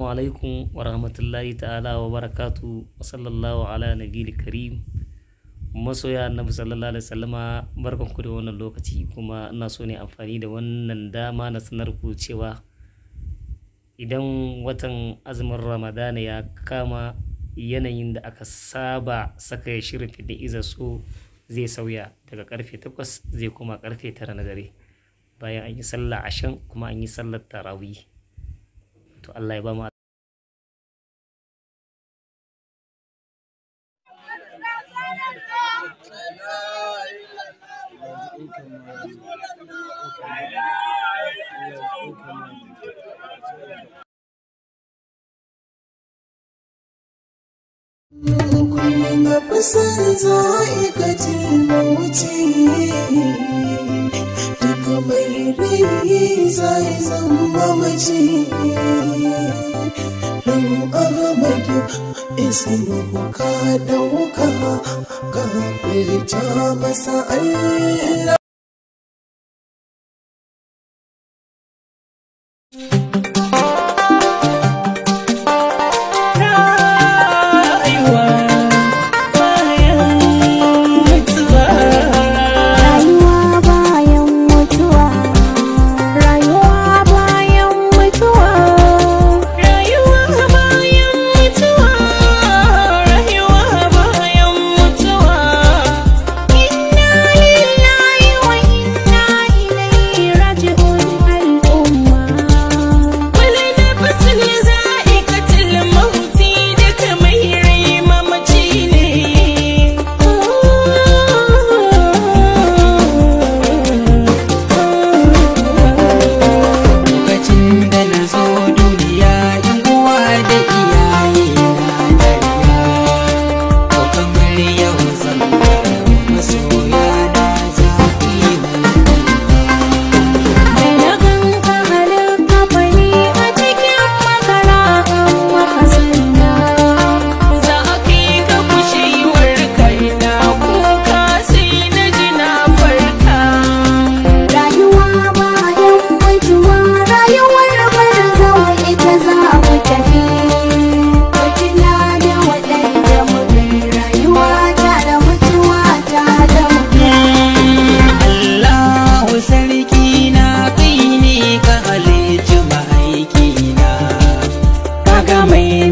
Alaikum wa rahmatullahi ta'ala wa barakatu wa sallallahu ala nabiyil karim. Masoya Annabi sallallahu alaihi wasallama, barkanku da wannan lokaci. Kuma ina so ne amfani da wannan dama na sanar ku cewa idan watan azumin Ramadana ya kama, yanayin da aka saba saka shirin Fidda Izzar So zai sauya daga karfe 8 zai koma karfe 9 na dare, bayan an yi sallah ashan kuma an yi sallar tarawih. To Allah ya ba mu. Kullum na fi son za'ikatin mauti, duka mai rai zai zama mace. Ran Ahmadu Isinu ka dauka ka firta masa Allah. Rayuwa bayan mutuwa. Rayuwa bayan mutuwa. Rayuwa bayan mutuwa. Rayuwa bayan mutuwa. Rayuwa bayan mutuwa. Inna lillahi wa inna ilaihi raji'un al'umma. Wani nafasin za'iqatil mauti, duka mai rai mamaci ne. Lokacin da na zo duniya, yan uwa da iyaye na dariya. To kamar yau zan bar masoya na, zafi mun. Da na ganka halitta fari a cikin makara an maka sanda. Za a kai ka kushewar kaina, kuka sai na ji na farka. Rayuwa bayan mutuwa, rayuwar barzahu ita za mu tafi. Mu tuna da waɗanda muka yi rayuwa tare, mutuwa ta da mu. Allahu sarki na, kai ne ka halicci ma'aikina. Kaga mai